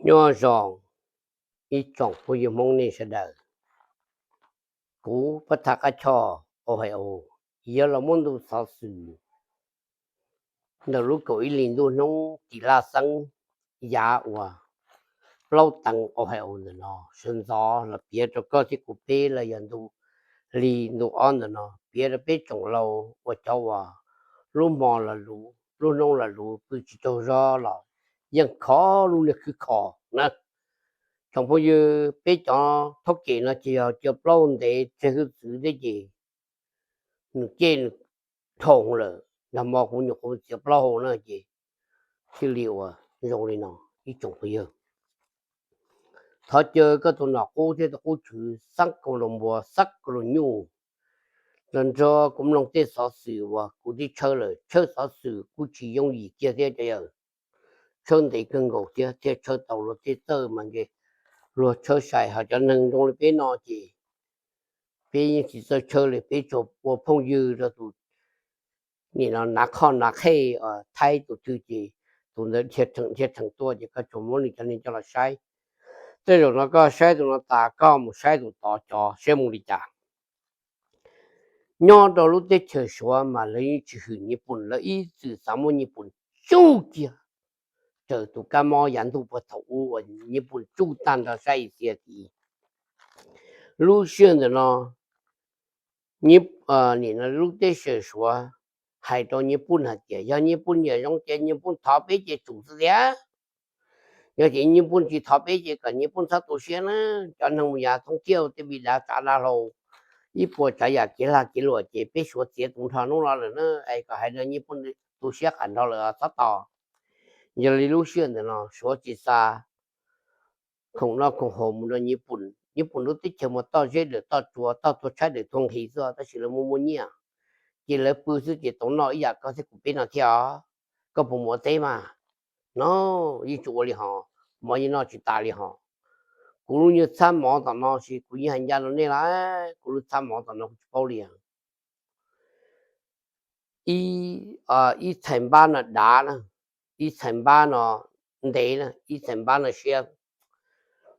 Nyob zoo ib tsoom phooj ywg Hmoob nej sawv daws. Kuv Pab Thaj Qab Choj Ohio yuav los muab ntu xov xwm ntawm lub kaum ib hlis ntuj hnub tim laj xeeb yav uas plaub teev Ohio ntawm no sawv ntxov los piav rau koj thiab kuv peb los yog ntu hli ntu ob ntawm no piav rau peb tsoom laus uas cov uas lub hmo los luv lub hnub los luv pw tsis tsaug zog los yeej khov lub niag khwb kho na. Tsoom phooj ywg, peb cov thaub kem no ces yog cia plaub ntev tseg hwj txwv thiab ces nws cej nws dhau lawm, nag hmo kuv nyuam qhuav txiav plaub hau na ces thiaj li uas zoo li no ib tsoom phooj ywg. Thov caw koj tus nom qub thiab tus qub tswv xab kaus los npuas xab kaus los nyuj los nrog kuv mloog tej xov xwm uas kuv twb tshawb lawm, tshawb xov xwm kuj tsis yooj yim kiag thiab cov yawg. Tshawb ntev kawg nkaus thiab thiaj tshawb tau luag tej txawj mas ntshe luag tshawb sai, ho cov neeg zoo li peb no ces peb yeej tsis txawj tshawb li, peb tsuas ua phooj ywg rau tus nim no hnav khoj hnav qhej, thaib tus twg ces tus ntawd dhia rheev dhia rheev tuaj ces koj tsuas muab nws cov neeg coj los saib. Tej zaum no koj saib tus no tas koj mus saib tus tod cov saib mus li cas. Nyob rau lub teb chaws Suav mas lawv yeej tsis hwm Nyij Pooj, lawv ib txwm xav muab Nyij Pooj tsuj kiag raws tus kab mob yav ntuj puag thaum ub uas Nyij Pooj tsuj tag nrho sab Axias tid. Lub sij hawm ntawm no nim no lub teb chaws Suav hais rau Nyij Pooj hais tias yog Nyij Pooj nyiam zoo ces Nyij Pooj thov peb ces tsum xwb tiag. Yog tias Nyij Pooj tsis thov peb ces kom Nyij Pooj txhob tu siab na. Cov neeg mus yav thoob thiaj tej vi dav tsav dav hlau, ib puas tsav yam kev lag kev luam ces peb Suav txiav tus nrho hnub no lawm na, es kom hais rau Nyij Pooj tu siab qam nrho lawm txhob tos. Yog li lub sij hawm ntawm no Suav tsis xa khoom noj khoom haus mus rau Nyij Pooj. Nyij Pooj lub teb chaws mas toj zeb dawm toj tsuas, toj tuag tshaib dawm tuag nqhis xwb, tab sis lawv muaj muaj nyiaj ces lawv pw xwb ces tau noj ib yam koj thiab kuv peb no thiab os. Koj puas mus ua teb mas? No, yeej tsis ua li hos, mov yeej noj tsis tas li hos. Kuv lub nyuag txhab mov tom no ces kuv yeej hais ncaj rau nej lawm, kuv lub txhab mov tom no kuv tsis paub li. Ib txhais npab no dav na, ib txhais npab no ntev na, ib txhais npab no siab.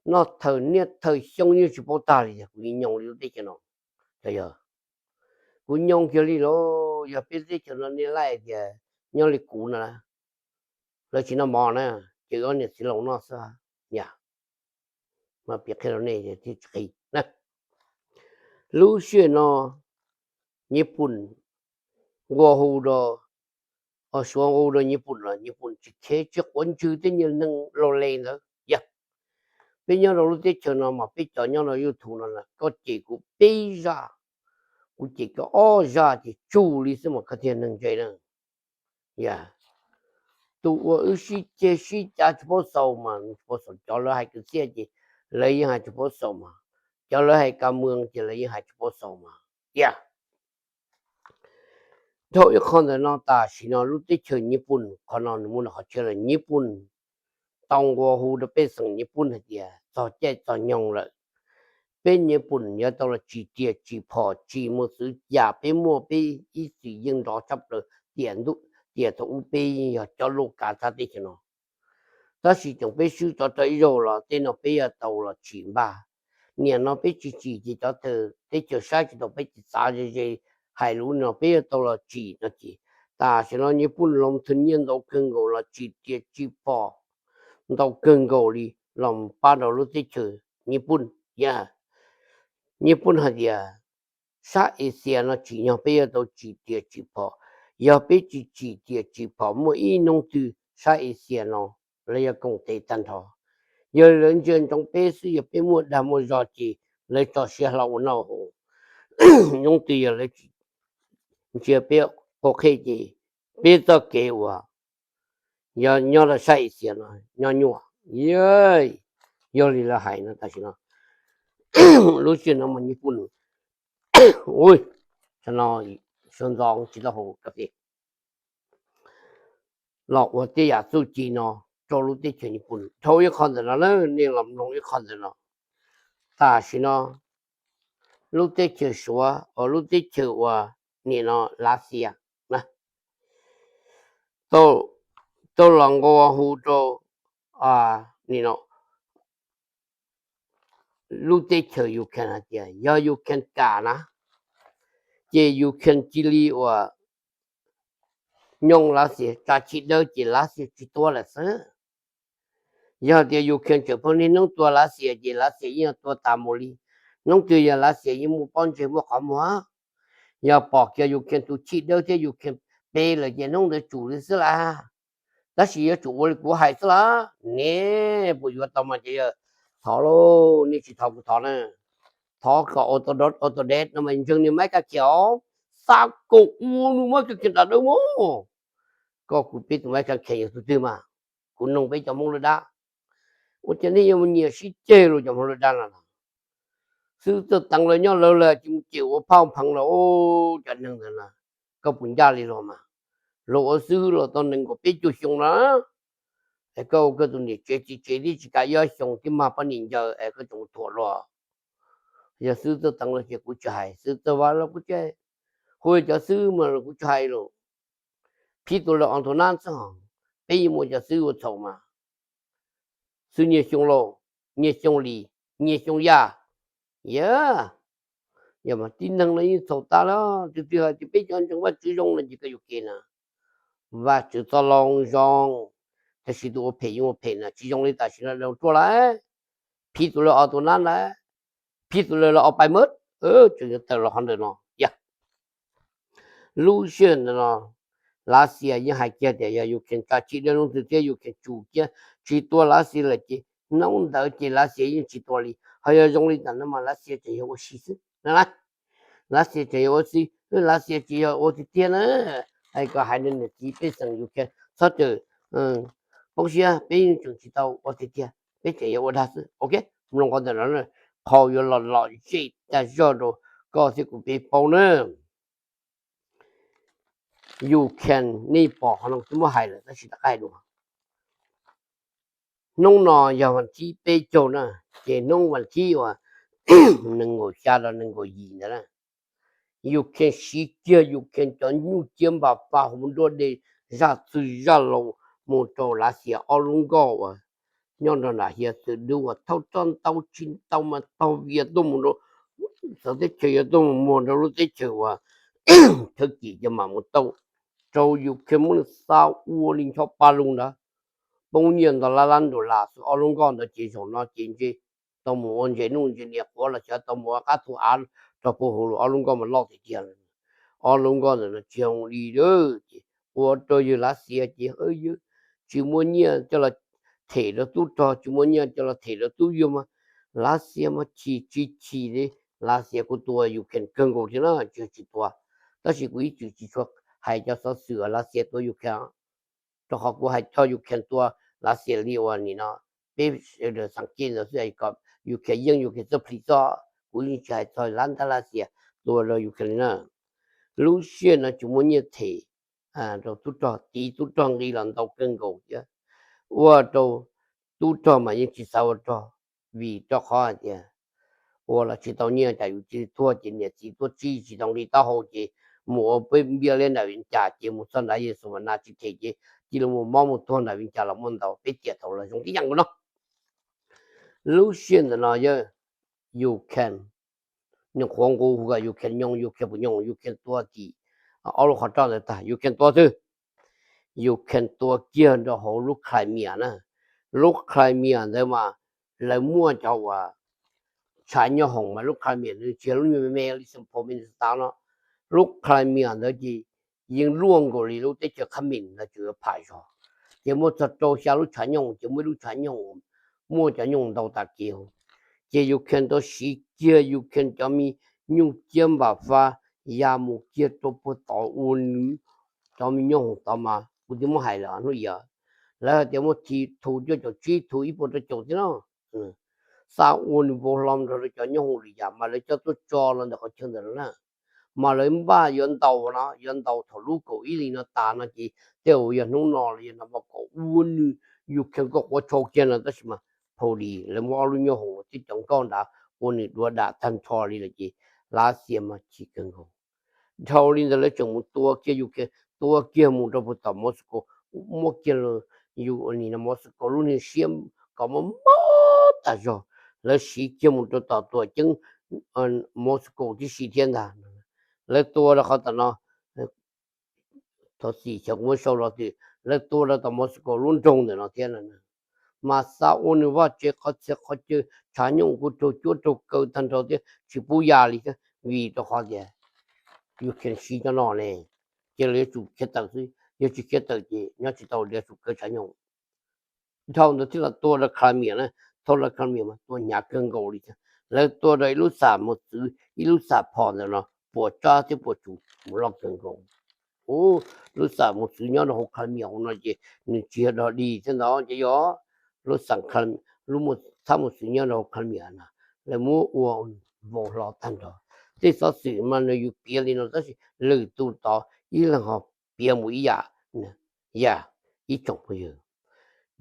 Noj thawm niaj thawm xyoo yeej tsis paub tag li, kuv yeej nyoo li lub teb chaws no. Yog kuv nyoo kiag li los yog peb teb chaws no nej laij tias nyob li kuv no lawv tsis noj mov na, ces ob niam txiv laus noj xwb. Yam mas piav qhia rau nej thiaj tsis qhia na. Lub sij hawm no Nyij Pooj nqua hu rau, Suav nqua hu rau Nyij Pooj los Nyij Pooj tsis khev tsis quav ntswg tej nyuag neeg laus lees ntawd. Yog peb nyob rau lub teb chaws no mas peb cov nyob rau YouTube no koj cem kuv peb zaj, kuv cem koj ob zaj ces tsum li xwb mas koj thiaj neeg ntse na. Yog tus uas wb sib ceg sib cav tsis paub xaus mas tsis paub xaus, cov lawv hais kwv txhiaj ces lawv yeej hais tsis paub xaus mas, cov lawv hais ka muas ces lawv yeej hais tsis paub xaus mas. Yog dhau ib qho ntawm no tam sim no lub teb chaws Nyij Pooj qhov no nws muaj qhov tseeb lawm, Nyij Pooj tau nqua hu rau pej xeem Nyij Pooj hais tias txog caij txog nyoog lawm, peb Nyij Pooj yuav tau los tsim riam tsim phom tsim mus txwv yam peb muaj, peb ib txwm yeej nrov tshaj plaws tiam ntuj tiam thaum ub peb yog cov loj kav txhab teb chaws no. Tab sis tseem peb swb tsov rog ib zaug los tej no peb yuav tau los tsim npaj. Nim no peb tsis tsim ces cov teb chaws saib tsis taus peb ces txav ze ze hais lus no peb yuav tau los tsim no ces tam sim no Nyij Pooj los thw nyiaj ntau kawg nkaus los tsim riam tsim phom ntau kawg nkaus li los pab rau lub teb chaws Nyij Pooj. Yog Nyij Pooj hais tias sab Axias no tsim nyog peb yuav tau tsim riam tsim phom, yog peb tsis tsim riam tsim phom muaj ib hnub twg sab Axias no lawv yuav koom tes tag nrho. Yog lawv ntsia ntsoov peb xwb, yog peb muaj dag muaj zog ces lawv tso siab hlo ua noj haus. Hnub twg yog lawv ntsia peb quav qhej ces peb txoj kev uas yog nyob rau sab Axias no nyob nyuaj. Yog li lawv hais no tam sim no lub sij hawm no mas Nyij Pooj, ui, no sawv ntxov tsis tau haus kas fes los ua tej yam txuj ci no rau lub teb chaws Nyij Pooj. Dhau ib qho ntawm no na, nej los mloog ib qho ntawm no. Tam sim no lub teb chaws Suav uas lub teb chaws uas nim no Lav Xias na tau los nqua hu rau, nim no lub teb chaws Ukraine hais tias yog Ukraine kam na, ces Ukraine cia li uas nyob Lav Xias tsa chij dawb ces Lav Xias tsis tua lawm xwb. Yog tias Ukraine tseem pheej niaj hnub tua Lav Xias ces Lav Xias yeej tua tas mus li. Hnub twg yog Lav Xias yeej muaj pob ntseg muaj qhov muag, yog pom kiag Ukraine tus chij dawb thiab Ukraine pe lawm ces hnub ntawd tsum li xwb las. Tab sis yuav tsum ua li kuv hais xwb las ne, puas yuav tau mas ces yog thov lauj, nej tsis thov kuv thov na. Thov kom Autodesk, Autodesk no mas ntseeg niag maiv kab khiav os, xa kom ua nws maiv kab khiav dam dawb mog. Koj kuv peb tus maiv kab khiav yog tus twg mas, kuv noog peb cov Hmoob lawv dab, ua cas nej yuav mus nyiam sib ceg los cov Hmoob lawv dab no. Xib hwb Txawj Teev lawv nyob lawv lawm ces mus cem ua phauj pheev lawm, cov neeg ntawd na, koj puas ncaj li los mas, luag ua xib hwb los tau nees nkaum peb caug xyoo na, es koj ua koj tus niam tsev txiv tsev tib tsis kav ib ob xyoos tib mag poj niam ncaws es koj tseem thuam luag. Yog xib hwb Txawj Teev los ces kuv tsis hais, xib hwb Txawj Vaj los kuv tsis, hu cov xib hwb mas los kuv tsis hais lawm. Phib tus lawv o tus nab xwb hos, peb yeej muaj cov xib hwb ua txhaum mas, xwb nyiaj xyoo lauj, nyiaj xyoo li, nyiaj xyoo yaj, yog, yog mas tib neeg no yeej txhaum tas lawm. Tus twg hais tias peb cov ntseeg Vajtswv zoo no ces koj yuam kev na. Vajtswv txoj loo zoo, tab sis tus ua phem yeej ua phem na, tsis zoo li tam sim no lawv ruaj lawm. Phib tus lawv o tus nab lawm, phib tus lawv los o pais mab, tseem yuav tawm los qhov ntawm no. Yog lub sij hawm ntawm no, Lav Xias yeej hais kiag tias yog Ukraine tsa chij dawb hnub twg thiab Ukraine tsum thiab tsis tua Lav Xias lawm ces hnub ntawd ces Lav Xias yeej tsis tua li. Ho yog zoo li tam no mas Lav Xias tseem yog ua si xwb na. Lav Xias tseem yog ua si, Lav Xias tsis yog ua tiag tiag na. Hais kom hais niam txiv pej xeem Ukraine txhob txawm poob siab, peb yeej tseem tsis tau ua tiag tiag, peb tseem yog ua dag xwb. Ok, mloog qhov ntawm no, qhov yuav los lom zem tag zog rau koj thiab kuv peb paub na. Ukraine nej pom qhov no twb muab hais lawm tab sis rov qab hais dua. Hnub no yog vas thib peb caug na, ces hnub vas thib uas nees nkaum xya los nees nkaum yim ntawd na, Ukraine siv kiag Ukraine cov nyuj ciab npam faj hauv nruab dej zaj txwg zaj laus mus rau Lav Xias ob lub nkoj uas nyob nrog nram hiav txwv dub uas thauj roj ntau tsis ntau mas taug vias tuaj mus rau txawv teb chaws yuav tuaj mus muag rau lub teb chaws uas thawj kim ces mam mus tau rau Ukraine muab nws xa ua li ncho pa lug ntawd. Poob nyiaj ntau lab lab ntus las xwb ob lub nkoj ntawd ces zaum no ces ntshe tau mus ua ntses nuj ntses nias quav los xyov tau mus ua qab thu av rau puag hauv lawm, ob lub nkoj mas loj tiag tiag. Ob lub nkoj ntawm no tsis zoo li lawm ces ua rau yawg Lav Xias ces tsis muaj nyiaj coj los them rau tub rog, tsis muaj nyiaj coj los them rau tub yawg mas Lav Xias mas chim tsis chim li. Lav Xias kuj tua Ukraine kawg nkaus thiab na, tsis yog tsis tua, tab sis kuv ib txwm tsis tshua hais cov xov xwm Lav Xias tua Ukraine, rau qhov kuv hais txog Ukraine tua Lav Xias li uas nim no peb sawv daws xav kev ntawd xwb, kom Ukraine yeej Ukraine txoj plig txoj, kuv yeej tsis hais txog lab ntab Lav Xias tua rau Ukraine li na. Lub sij hawm no tsis muaj nyiaj them rau tub rog, tiv tub rog nqi los ntau kawg nkaus thiab, ua rau tub rog mas yeej tsis xav ua rog, vim rau qhov hais tias ua los tsis tau nyiaj, cas yus cia li tuag ces niam txiv tuaj tsib tsis tau nqi taub hau ces mus ua peb npiaj li nram Vias Cas ces mus txog nrad Yexus Mas Nas tsis them ces cia li mus mob mus tuag nrad Vias Cas los muaj ntau, peb tiam thaum los zoo tib yam nkaus no. Lub sij hawm ntawm no yog Ukraine, nws qhuav nqus hu kom Ukraine nyoog, Ukraine puas nyoog, Ukraine tua tim ob lub qhov roj ntawd tag, Ukraine tua twg? Ukraine tua kiag rau hauv lub Crimea na. Lub Crimea ntawd mas lawv muaj cov uas tshav nyooj hoom mas lub Crimea ntawd tsis yog lub nyuag me me li Saint Paul, Minnesota no. Lub Crimea ntawd ces yeej luaj nkaus li lub teb chaws Khab Mim ntawd tsuas yuav pham zog, ces muaj txog rau xya lub tshav nyooj, ces muaj ib lub tshav nyooj muaj cov nyooj ntau tas kev. Ces Ukraine tau siv kiag Ukraine cov me nyuj ciab npam faj ya mus kiag rau puag tod ua nws cov me nyuj hoom tod mas kuv twb muab hais lawm hnub ib, lawv hais tias muaj thim thu cuaj caum tsib thu ib puas rau caum thiab no, xa ua nws npau hlo nrog rau cov nyuj hoom lwm yam mas lawv coj tuaj tso los ntawm qhov chaw ntawd no na. Mas lawv npaj yuav ntaus no, yuav ntaus thaum lub kaum ib li no tas no ces tej zaum yog hnub no los yog nag hmo kom ua nws Ukraine kom quav tshau kiag no, tab sis mas phau li lawv muab ob lub nyuj hoom thiab cov nkoj nrad ua nws duav dam tag nrho li lawm ces Lav Xias mas chim kawg nkaus. Dhau li ntawd lawv tseem mus tua kiag Ukraine, tua kiag mus rau puag tom Moscow, muab kiag Moscow lub niag siab kom mob mob tas zog, lawv siv kiag mus rau tom tuam ceeb Moscow tib si thiab ntag. Lawv tua rau qhov tom no, thov txim xyov kuv muab sau los twg, lawv tua rau tom Moscow lub nroog ntawm no thiab no. Mas xa ua nws vaj tse qhov txhia qhov chaw, tshav nyooj kuj raug cuab raug kaw tag nrho thiab tsis pub ya li thiab, vim rau qhov tias Ukraine siv cov no ne, ces lawv yuav tsum khiav tawm xwb, yog tsis khiav tawm ces nyob tsis tau li, yuav tsum kaw tshav nyooj. Dhau ntawd thiab los tua rau Crimea na, tua rau Crimea mas tua hnyav kawg nkaus li thiab. Lawv tua rau ib lub xam mos txwv ib lub xam phom ntawm no puas tsab thiab puas tsuv mus loj kawg nkaus. Ub, lub xam mos txwv nyob rau hauv Crimea hauv no ces nws tsis yog dog dig thiab ntag, ces yog lub xam, lub txhab mos txwv nyob rau hauv Crimea no lawv muab ua vau hlo tag nrho. Tej xov xwm mas nws yus piav li no tab sis lwm tus tod ib leeg ho piav mus ib yam. Yam ib tsoom phooj ywg,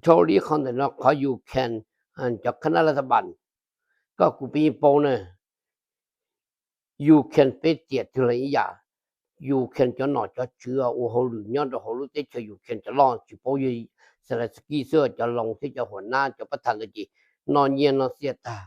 dhau li qhov ntawm no qhov Ukraine, cov khab nab laj thab npas, koj kuv peb yeej paub na. Ukraine peb tiam twg los ib yam. Ukraine cov nom cov tswv ua hauj lwm nyob rau hauv lub teb chaws Ukraine cov loj tsis paub yog Zelensky xwb, cov loos thiab cov huam nab cov pab tham ntawd ces noj nyiaj noj xiaj tag.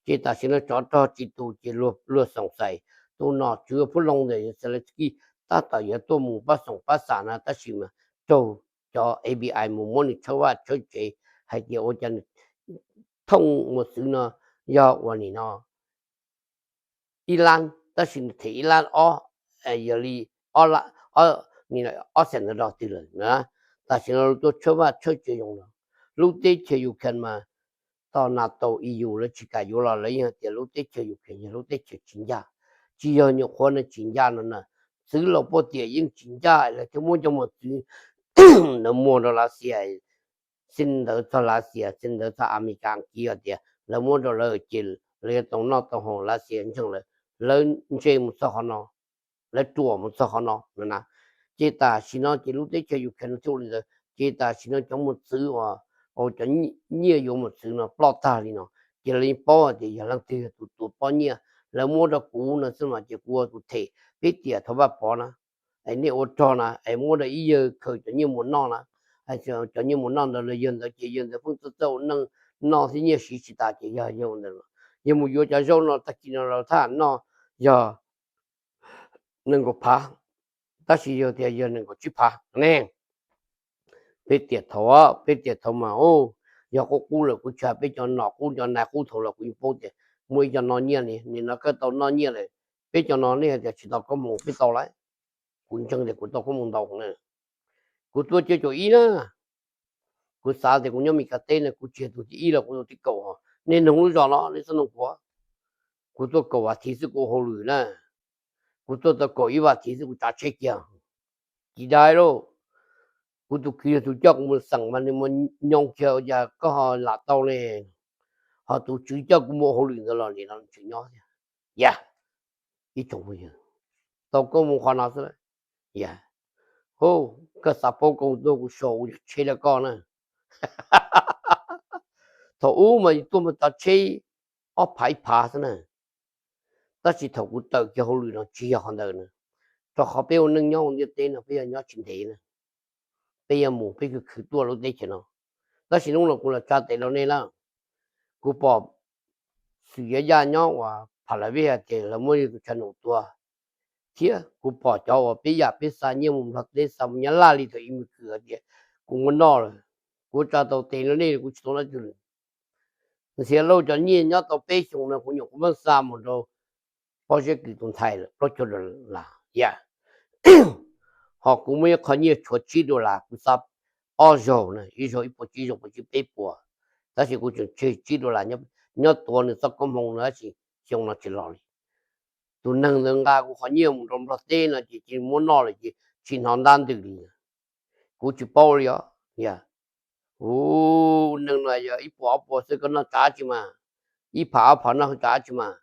Ces tam sim no tsov rog tsis tus ces luag xoom xais tus nom tswv phub loo ntawm Zelensky tab tom yuav tuaj mus pab xoom pab xam na, tab sis mas raug cov F B I mus muab nws tshawb vaj tshawb tsev hais tias ua cas nws thooj mos txwv no yog ua nim no ib lab, tab sis nws them ib lab ob, yog li ob xees ntawd rau twg lawm na. Tam sim no lawv tuaj tshawb vaj tshawb tsev zoo no. Lub teb chaws Ukraine mas tau NATO, E U lawv tsis kam yuav los lawv yeej hais tias lub teb chaws Ukraine yog lub teb chaws tsis ncaj. Tsis yog nyuam qhuav no tsis ncaj no na, txwv los puag tiam yeej tsis ncaj lawv thiaj muab cov mos txwv ntawd muag rau Lav Xias, xij ntawv txog Lav Xias, xij ntawv txog Amelikas Askiv hais tias lawv muab rau lawv ces lawv yuav tau noj tau haus, Lav Xias ntseeg lawv, lawv ntse mus txog qhov no, lawv ruam mus txog qhov no na. Ces tam sim no ces lub teb chaws Ukraine no thiaj ua li ntawd, ces tam sim no cov mos txwv uas, cov nyiaj yuav mos txwv no ploj tag li no, ces lawv yeej paub hais tias yog leej twg yog tus tua poj nyiaj, lawv muab rau kuv no xwb mas ces kuv ua tus them peb tiam thaum Vaj Pov na, es nej ua rog na, es muab rau ib yawg khaws cov nyiaj mus noj na, cov nyiaj mus noj ntawd los yawg ntawd ces yawg ntawd pheej txawj txawj ua neej noj thiab nyiaj siv tsis tas ces yog yawg ntawd, yawg mus yuav cov zaub no tag kis no los thaj noj yog nees nkaum phav, tab sis yawg tias yog nees nkaum tsib phav ne. Peb tiam thaum, peb tiam thaum mas, yog qub qub lawm kuv tsis hais peb cov nom qub cov nais qub thaum los kuv yeej paub tias muaj ib co noj nyiaj li, nim no koj tau noj nyiaj lawm, peb cov no nej hais tias tsis tau koob hmoov, peb tau lawm. Kuv ntseeg tias kuv tau koob hmoov ntau na. Kuv tuaj cuaj caum ib na, kuv xav tias kuv nyob Mes Kas teb no kuv tsis yog tus thib ib los kuv tus thib kaum, nej noog lub zos no nej txhob noog kuv. Kuv tuaj kaum vas thiv xwb kuv ua hauj lwm na, kuv tuaj tau kaum ib vas thiv xwb kuv tsav tsheb kiag. Tsis dai lauj, kuv tus kwv yog tus coj kuv mus xeem mas nws mus nyoo kiag ua cas koj ho lam tau ne, ho tus tswv coj kuv mus ua hauj lwm ntawd los nim no nws tseem nyob thiab. Yam ib tsoom phooj ywg, tau koob hmoov qhov no xwb. Yam, hu, koj xav paub koj tuaj kuv sau kuv tsheb rau koj na. Thaum ub mas yus tuaj mus tsav tsheb ob phav ib phav xwb na, tab sis thaum kuv tawm kiag hauj lwm no tsis yog qhov ntawd na, rau qhov peb ua neej nyob hauv ntiaj teb no peb yog nyob tsis ntev na, peb yuav mus peb khwv khwv tuaj lub teb chaws no. Tab sis hnub no kuv los tsa tes rau nej na, kuv pom xwm yav yaj nyob uas Pha La Vej hais tias lawv muab yus tus tshav num tua, thiab kuv pom cov uas peb yam peb xa nyiaj mus Nplog teb xa mus Nyab Laj li thaum ub mus khwv hais tias kuv muab noj lawm. Kuv tsa tau tes rau nej, kuv tsis tau noj twg li. Ntxhias Lauj cov nyiaj nyob tau peb xyoos no kuv nyuam qhuav muab xa mus rau pob zeb kws tus ntxhais lawm plaub caug dollar yam. Ho kuv muaj ib qho nyiaj tshuav tsib dollar kuv xa ob zaug na, ib zaug ib puas tsib, zaug puas tsib, peb puas, tab sis kuv tseem tseg tsib dollar nyob tuav nws txoj koob hmoov no tab sis xyoo no tsis los li. Tus neeg ntawd nqa kuv qhov nyiaj mus rau Nplog teb no ces cia li muab noj lawm ces tsis hnov ntab ntws li. Kuv tsis paub li os. Yam, hu, neeg no yog ib puas ob puas xwb koj noj tsab tsi mas, ib phav ob phav noj tsab tsi mas.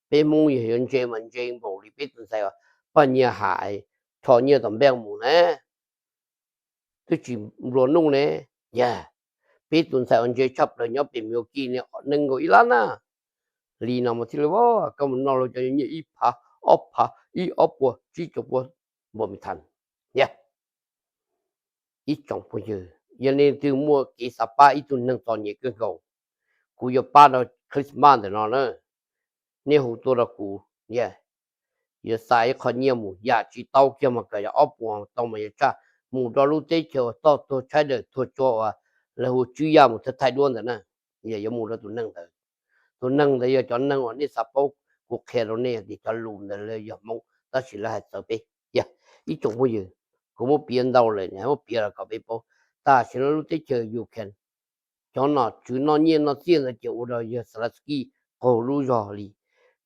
Peb Hmoob yog yuav ntse mas ntse npaum li peb tus ntxhais uas Paj Nyiag Ham rho nyiaj tom npej mus na, twb tsis nplua nuj ne. Yam, peb tus ntxhais uas ntse tshaj plaws nyob pem Milwaukee ne, nees nkaum ib lab na. Li no mas thiaj li, koj mus noj luag cov nyiaj ib phav ob phav ib ob puas tsib caug puas npaum me thas. Yam, ib tsoom phooj ywg, yog nej twg muaj kev xav pab ib tug neeg txom nyem kawg nkaus, kuv yuav pab rau Christmas ntawm no na, nej hu tuaj rau kuv, yuav xa ib qho nyiaj mus, yam tsis tau kiag mas kom yog ob puas tau mas yog tsaj, mus rau lub teb chaws uas toj tuag tshaib dawm tuag tsua uas lawv hu Tswb Yaj mus thaij thaij duab ntawd na. Yog yuav mus rau tus neeg ntawd. Tus neeg ntawd yog cov neeg uas nej xav paub, kuv qhia rau nej tias cov lus ntawd lawv yog Hmoob tab sis lawv hais txawv peb. Yog ib tsoom phooj ywg, kuv muab piav ntau lawm, muab piav los kom peb paub. Tam sim no lub teb chaws Ukraine, cov nom tswv noj nyiaj noj txiaj ntawd ces ua rau yawg Zelensky qaug lub zog li,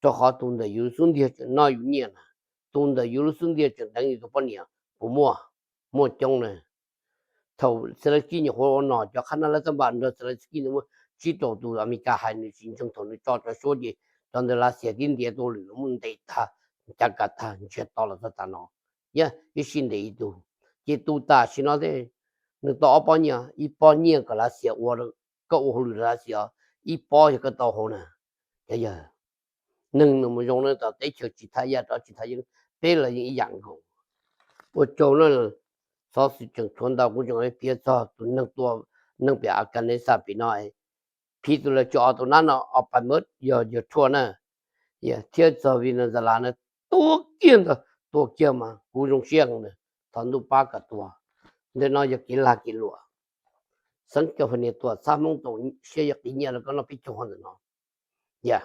rau qhov tus ntawm yus lub xub ntiag tseem noj yus nyiaj na, tus ntawm yus lub xub ntiag tseem deev yus tus poj niam puas muaj? Muaj coob na. Thaum Zelensky nyuam qhuav ua nom, cov qhab nab lab txab npas nrog Zelensky nws muaj tsib rau tus Amelikas hais nws tsis ntseeg, thaum nws tso cov suab ces cov ntawd Lav Xias tib ntiav tuaj lwm los muab ntes tag, cav kas tag, ntsiag to los txog tas no. Yog ib sij ntes ib tug, ces tus tam sim no thiab, nws tau ob pob nyiaj, ib pob nyiaj kom Lav Xias ua, koj ua hauj lwm rau Lav Xias, ib pob yog koj tau hauv na. Cov yawg, neeg nws mus zoo na, tau teb chaws tsis thaj yaj rov tsis thaj yeeb, peb los yeej ib yam nkaus. Ua tsaug na, xov xwm tseem tshuav ntau, kuv tseem piav txog tus neeg tua, neeg pem Afghanistan pem no, phiv tus lawv tso ob tus nab no, ob pais mab yog yawg Trump na, thiab txog Venezuela na, tua kiag ntag, tua kiag mas kuv zoo siab heev na. Thov ntuj pab kom tua. Ntawm no yog kev lag kev luam. Xeeb California tuam txhab Hmoob tau siab yog qiv nyiaj rau koj noj peb caug ntawm no. Yog,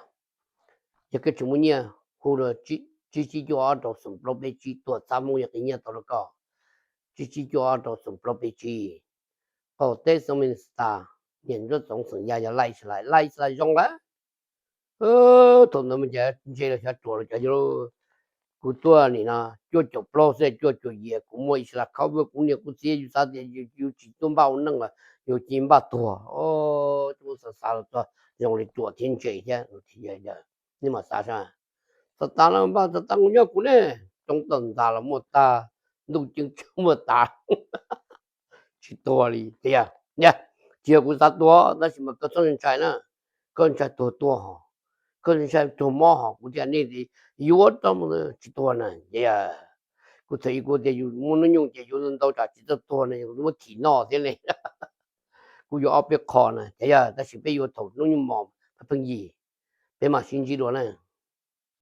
yog koj tsis muaj nyiaj, hu rau tsib tsib cuaj ob rau xoom plaub peb tsib, tuam txhab Hmoob yog qiv nyiaj tau rau koj. Tsib tsib cuaj ob rau xoom plaub peb tsib. Qaum teb xeev Minnesota, niam ntsuab txoov xeem Yaj yog Laj Islais, Laj Islais zoo lawm. Thaum ntawd mas cas ntse los xyov ruam los cov yawg, kuv tuaj nim no cuaj caum plaub xwb, cuaj caum yim kuv muaj Islais cover kuv niam kuv txiv, yus xav tias yus tsis tuaj npaj ua neej los yus cia npaj tuag. Xav xav los txog zoo li ruam thiab ntse thiab. Nej mam xav saib, xav tas los npaj, xav tas mus nyob kuv ne, roob toj ntxas los muaj tag, ntuj ceeb tsheej muaj tas, tsis tuag li tiag. Tsis yog kuv xav tuag, tab sis mas koj txhob ntshai na, koj ntshai tuag tuag hos, koj ntshai tuag mob hos, kuv thiaj nej yuav rau tsis tuag na. Kuv txhais kuv tias yus muaj hnub nyoog ces yuav ntau tsam tsis txawj tuag na, yus muab thim noj thiab ne. Kuv yuav ob peb qho na, ces yog tab sis peb yuav thaum hnub nyoog mos pheej yig, peb mam sib ntsib dua na.